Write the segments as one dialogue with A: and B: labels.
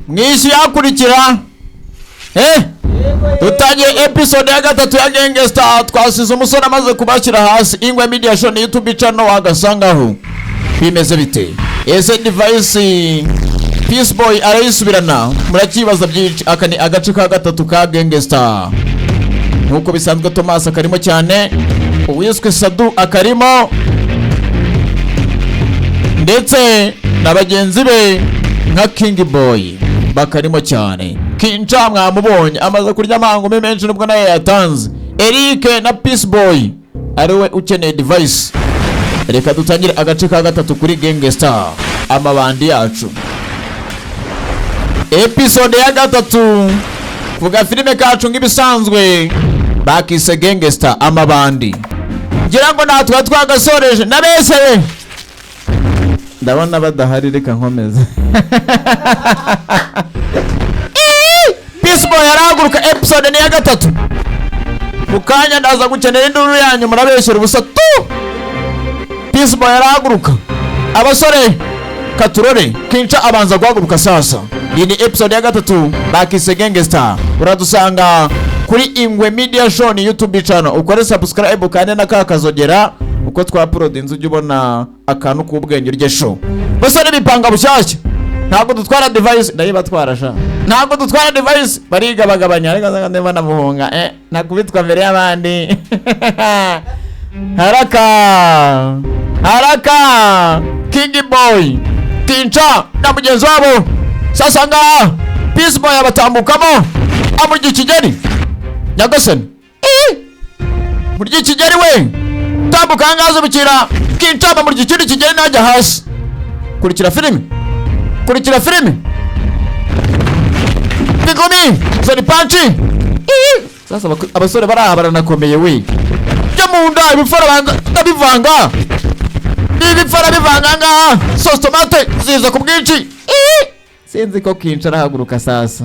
A: Mwishyuye hakurikira. Dutangiye episode ya gatatu ya Gangster. Twasize umusore amaze kubashyira hasi. Ingwe Media Show ni YouTube channel wagasangaho. Bimeze bite? Ese device Peace Boy arayisubirana? Murakibaza byinshi. Aka ni agace ka gatatu ka Gangster. Nk'uko bisanzwe, Thomas akarimo cyane, uwiswe Sadu akarimo, ndetse na bagenzi be nka King Boy bakarimo cyane. Kinca mwamubonye amaze kurya amangumi menshi, nubwo nayo yatanze. Eric na Peace Boy ariwe ukeneye device. Reka dutangire agace ka gatatu kuri Gangster, amabandi yacu, episode ya gatatu. Vuga filime kacu nk'ibisanzwe bakise Gangster, amabandi. Ngira ngo natwe twagasoreje nabeseye, ndabona badahari, reka nkomeze. Peace Boy arahaguruka. Episode ni iya gatatu. Mu kanya ndaza gukenera induru yanyu. Murabeshyera ubusa tu. Peace Boy arahaguruka. Abasore katurore. Kinca abanza guhaguruka. Sasa iyi ni episode ya gatatu bakise Gangster. Uradusanga kuri Ingwe Media Show, ni YouTube channel. Ukore subscribe kandi na kakazogera, uko twauploadinze ujye ubona akantu k'ubwenge. Urye show. Basore bipanga bushyashya. Ntabwo dutwara device, ndayibatwara sha. Ntabwo dutwara device. Barigabagabanya, ariko ndimo namuhunga nakubitwa mbere y'abandi. Haraka haraka, King Boy, Kinca na mugenzi wabo. Sasa ngaha Peace Boy abatambukamo, amurya ikigeri. Nyagasani! Murya ikigeri we, tambuka ahangaha, zubukira. Kinca bamurya ikindi kigeri, najya hasi. Kurikira filime, kurikira filime. Bigumi zari punch. Sasa abasore bari aha baranakomeye we. Byo mu nda ibifara banza ndabivanga, ibifara bivanga ngaha, sauce tomate ziza ku bwinshi. Sinzi ko Kinca arahaguruka. Sasa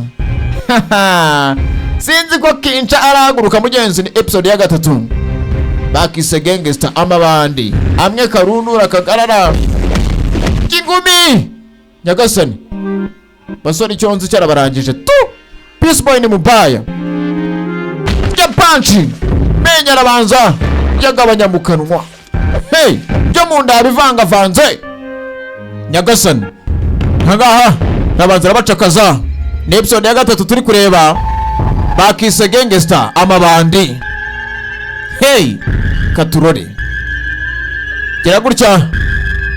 A: sinzi ko Kinca arahaguruka. Mugenzi, ni episode ya gatatu bakise Gangster, amabandi amwe karundura kagarara kingumi. Nyagasani! Basore, icyo nzi cyarabarangije tu. Peace Boy ni mubaya ya punch, menya arabanza yagabanya mu kanwa. Hey, byo mu nda bivangavanze. Nyagasani! Ahangaha arabanza arabacakaza. Ni episode ya gatatu turi kureba bakise Gangster, amabandi. Hey, katurore. Gira gutya,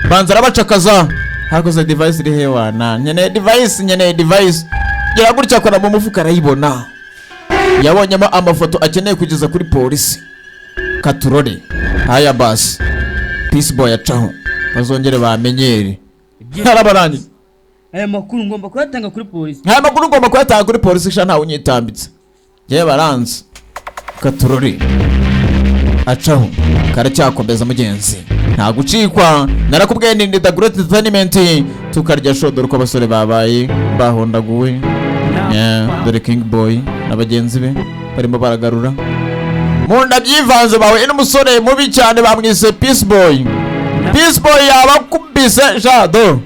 A: banza arabacakaza. Hakoze device iri hewana? Nkeneye device, nkeneye device. Gira gutya, akora mu mufuka, arayibona. Yabonyemo amafoto akeneye kugeza kuri polisi. Katurore. Haya basi, Peace Boy acaho, bazongere bamenyere, harabarangiza.
B: Aya makuru ngomba kuyatanga kuri polisi.
A: Aya makuru ngomba kuyatanga kuri polisi sha, ntawe unyitambitse, njyewe baranzi. Katurore, acaho, karacyakomeza. Mugenzi, nta gucikwa. Narakubwiye ni The Great Entertainment, tukarya show. Dore uko abasore babaye bahondaguwe. Yeah, dore King Boy na bagenzi be barimo baragarura mu nda byivanze. Bawe n'umusore mubi cyane bamwise Peace Boy. Peace Boy yabakubise jado,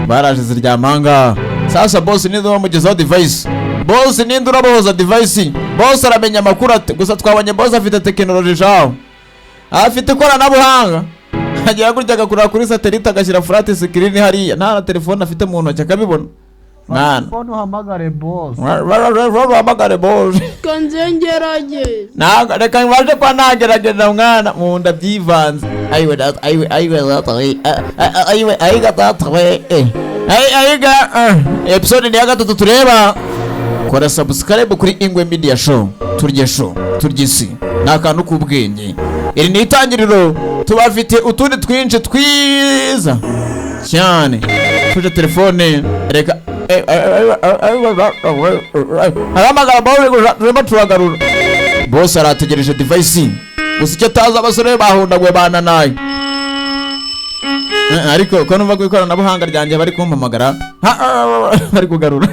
A: baraje ziryamanga. Sasa boss ninde wamugezaho device? Boss ninde urabohoza device? Boss aramenya amakuru ate? Gusa twabonye boss afite tekinoloji jaho, afite ikoranabuhanga. Agira gutya agakurura kuri satellite, agashyira flat screen hariya, nta na telefone afite mu ntoki, akabibona mwana.
C: Phone, uhamagare boss.
A: Uhamagare boss.
D: Ko nze ngerageze.
A: Ntabwo, reka mbashe kuba nagerageza mwana. Mu nda byivanze. Ayiwe data, ayiwe, ayiwe data we, ayiwe, ayiga data we, ayiga. Episode ni ya gatatu tureba. Kora subscribe kuri Ingwe Media Show, turye show, turye isi. Ni akantu k'ubwenge. Iri ni itangiriro, tubafite utundi twinshi twiza cyane. Tuje telefone, reka aramagara bawe gusa. Turimo turagarura. Bose arategereje device gusa, icyo atazi abasore bahundaguwe bananaye. Ariko ko numva ko ikoranabuhanga ryanjye bari kumpamagara, bari kugarura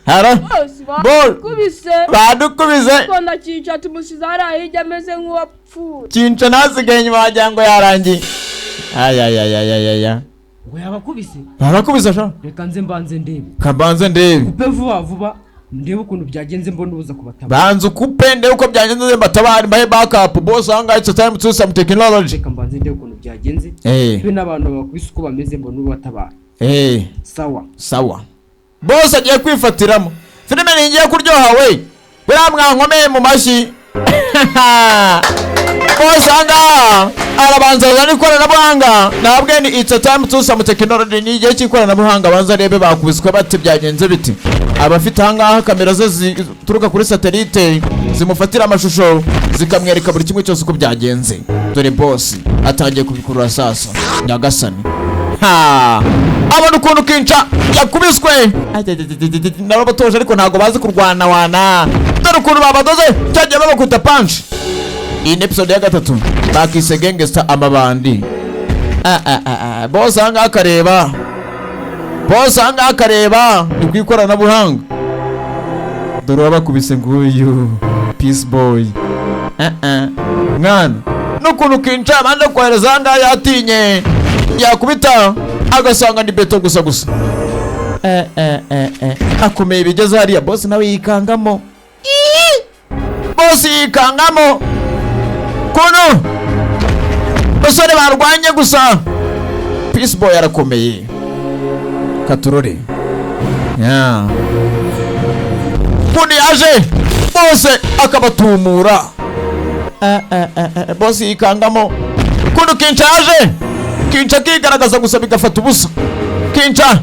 A: hara.
D: Bose
A: Bol.
D: badukubise.
A: Badukubise.
D: Ariko ndakica, tumusize hariya hirya ameze nk'uwapfuye.
A: Kinca nasigaye inyuma, wagira ngo yarangiye. Ayayayayaya.
B: Ngo yabakubise?
A: Barakubise sha.
B: Reka nze mbanze ndebe.
A: Kabanze ndebe.
B: Kupe vuba vuba, ndebe ukuntu byagenze, mbona ubuza kubatabara.
A: Banza ukupe ndebe uko byagenze, mbatabare, mbahe backup. Boss ahangaha, it's a time to some technology.
B: Reka mbanze ndebe ukuntu byagenze, be n'abantu babakubise uko bameze, mbona ubatabara. Sawa.
A: Sawa, boss agiye kwifatiramo. Filime ntigiye kuryoha we. Buriya mwankomeye mu mashyi. Boss ahangaha arabanza azana ikoranabuhanga. Ntabwo ni it's a time to some technology, ni igihe cy'ikoranabuhanga. Abanza arebe bakubiswe bate, byagenze biti. Abafite ahangaha kamera ze zituruka kuri satellite, zimufatira amashusho, zikamwereka buri kimwe cyose uko byagenze. Dore boss atangiye kubikurura sasa. Nyagasani, ha, abona ukuntu Kinca yakubiswe nabo batoje, ariko ntabwo bazi kurwana wana. Dore ukuntu babadoze, cyagiye babakubita punch. Iyi ni episode ya gatatu, bakise Gangster, amabandi. Ah, ah, ah, ah. Boss ahangaha akareba, boss ahangaha akareba ni ku ikoranabuhanga. Dore uwabakubise nguyu, Peace Boy. Ah, ah. Mwana, n'ukuntu Kinca abanje kohereza ahangaha, yatinye, yakubita agasanga ni beto gusa gusa. Eh, eh, eh, eh. Akomeye bigeze hariya, boss nawe yikangamo. Ii! Boss yikangamo kuntu basore barwanye gusa. Peace Boy arakomeye. Katurore ya kundi yaje bose akabatumura. Eh, eh, eh, eh, boss yikangamo kuntu Kinca yaje, Kinca akigaragaza gusa bigafata ubusa. Kinca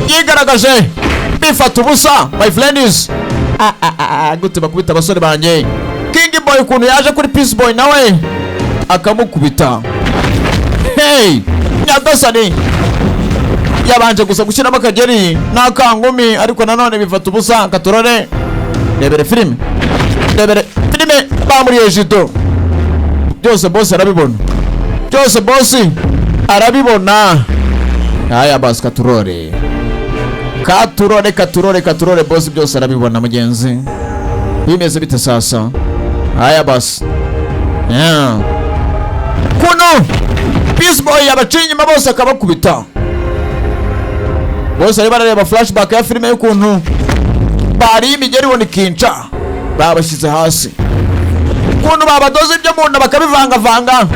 A: yigaragaje bifata ubusa, my friends. Ah, ah, ah, ah, gute bakubita abasore banjye? King Boy ukuntu yaje kuri Peace Boy nawe akamukubita. Hey, nyagasani, yabanje gusa gushyiramo akageri n'akangumi, ariko nanone bifata ubusa. Katurore, rebere filime, rebere filime. Bamuriye jido byose, boss arabibona byose, boss arabibona. Aya basi, katurore, katurore, katurore, katurore. Boss byose arabibona. Mugenzi, bimeze bite sasa? Aya basi, yeah. Kuno Peace Boy yabaciye inyuma bose akabakubita. Bose bari barareba flashback ya filime y'ukuntu bari imigeri, ibona ikinca babashyize hasi, ukuntu babadoze ibyo mu nda bakabivangavanga,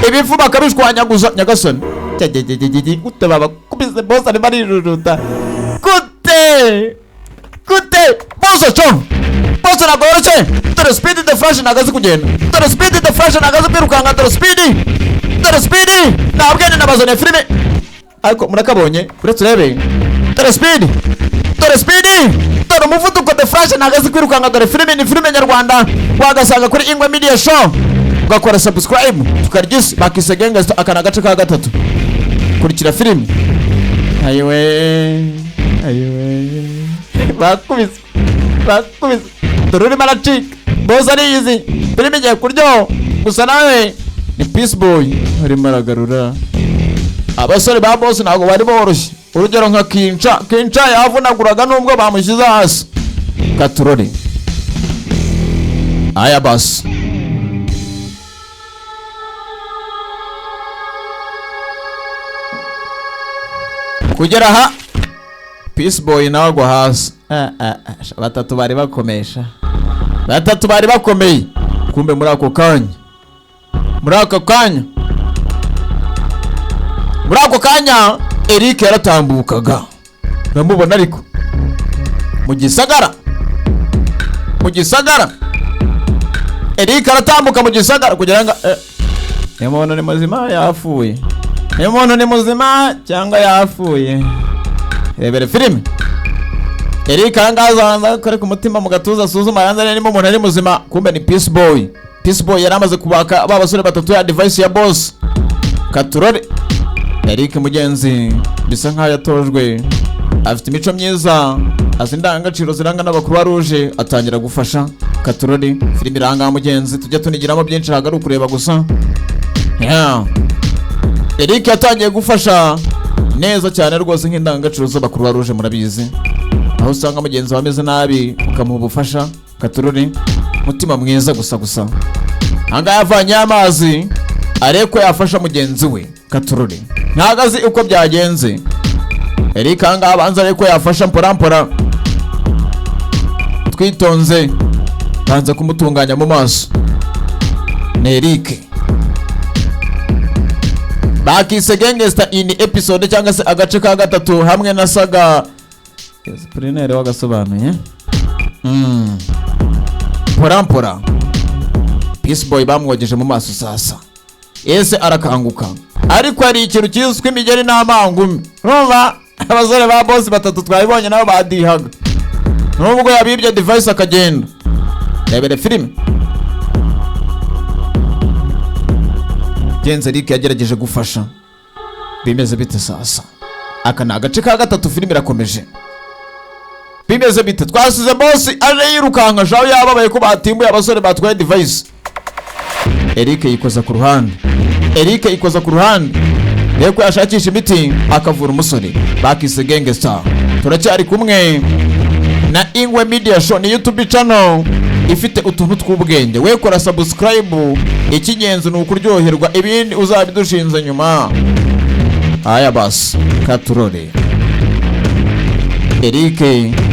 A: ibifu bakabishwanyaguza. Nyagasani, cyagegegege, gute babakubise? Bose arimo arijujuta. Gute, gute bose co? Bose ntabwo yoroshye. Dore speed, the Flash ntabwo azi kugenda. Dore speed, the Flash ntabwo azi kwirukanka. Dore speed, dore speed. Nta bwenge. Nabazaniye filime ariko murakabonye, uretse urebe. Dore speed, dore speed, dore umuvuduko. The Flash ntabwo azi kwirukanka. Dore filime, ni filime nyarwanda, wagasanga kuri Ingwe Media Show, ugakora subscribe, tukarya isi. Bakise Gangster, aka ni agace ka gatatu. Kurikira filime. Ayiwe, ayiwe, bakubise, bakubise. Dore urimo aracika. Boss ariyizi, filime igiye kuryoha gusa. Nawe ni Peace Boy arimo aragarura abasore ba boss, ntabwo bari boroshye. Urugero nka Kinca, Kinca yavunaguraga nubwo bamushyize hasi. Katurore. Aya basi. Kugera aha, Peace Boy nawe agwa hasi. Eh, eh, eh, batatu bari bakomesha, batatu bari bakomeye. Kumbe muri ako kanya, muri ako kanya, muri ako kanya, Eric yaratambukaga, uramubona, ariko mu gisagara, mu gisagara. Eric aratambuka mu gisagara kugira ngo uyu muntu ni muzima, yapfuye? Uyu muntu ni muzima cyangwa yapfuye? Rebere filime. Eric ahangaha azabanza akore ku mutima mu gatuza, asuzuma yanze niba umuntu ari muzima. Kumbe ni Peace Boy. Peace Boy yari amaze kubaka ba basore batatu ya device ya boss. Katurore. Eric mugenzi bisa nkaho yatojwe, afite imico myiza, azi indangagaciro ziranga n'abakuru rouge, atangira gufasha. Katurore, filime iranga mugenzi, tujya tunigiramo byinshi, ntabwo ari ukureba gusa. Yeah. Eric yatangiye gufasha neza cyane rwose nk'indangagaciro z'abakuru rouge, murabizi, aho usanga mugenzi wawe ameze nabi ukamuha ubufasha. Katurore, mutima mwiza gusa gusa. Ahangaha yavanye amazi arebe ko yafasha mugenzi we. Katururi ntago azi uko byagenze. Eric ahangaha abanza ariko yafasha mporampora, twitonze, banza kumutunganya mu maso. Ni Eric, bakise Gangster in episode cyangwa se agace ka gatatu hamwe na saga Prinere wagasobanuye. Porampora Peace Boy bamwogeje mu maso, sasa ese arakanguka, ariko hari ikintu kizwi imigeri n'amangumi. Urumva abasore ba boss batatu twabibonye, nabo badihaga nubwo yabibye device akagenda. Rebere filime Genze. Eric yagerageje gufasha. Bimeze bite sasa? Aka ni agace ka gatatu, filime irakomeje. Bimeze bite? Twasize boss aje yirukanka shaho, yababaye ko batimbuye abasore batwaye device. Eric yikoza ku ruhande, Eric yikoza ku ruhande rero ko yashakisha imiti akavura umusore. Bakise Gangster. Turacyari kumwe na Ingwe Media Show, ni YouTube channel ifite utuntu tw'ubwenge. We kora subscribe, icy'ingenzi ni ukuryoherwa, ibindi uzabidushinze nyuma. Aya basi katurore. Eric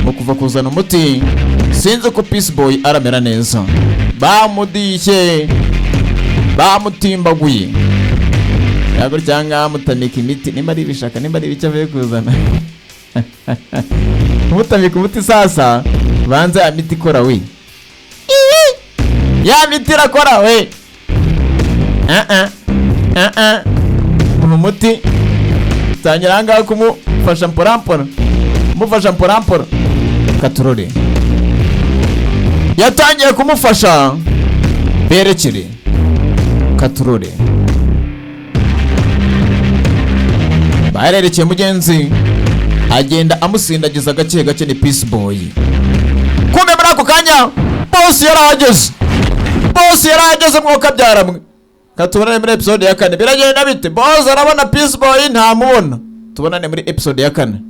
A: mu kuva kuzana umuti, sinzi ko Peace Boy aramera neza. Bamudishye, bamutimbaguye yego, cyangwa bamutamika imiti, nimba ari ibishaka, nimba ari ibicyo avuye kuzana, kumutamika umuti. Sasa banza ya miti ikora we, ya miti irakora we. Ah ah ah ah, umu muti tangira ahangaha kumufasha mporampora, kumufasha mporampora. Katurore yatangiye kumufasha berekere. Katurore barerekeye mugenzi, agenda amusindagiza gake gake, ni Peace Boy. Kumbe muri ako kanya boss yarahageze, boss yarahageze. Mwuka byaramwe, katubonane muri episode ya kane. Biragenda bite? Boss arabona Peace Boy, ntamubona. Tubonane muri episode ya kane.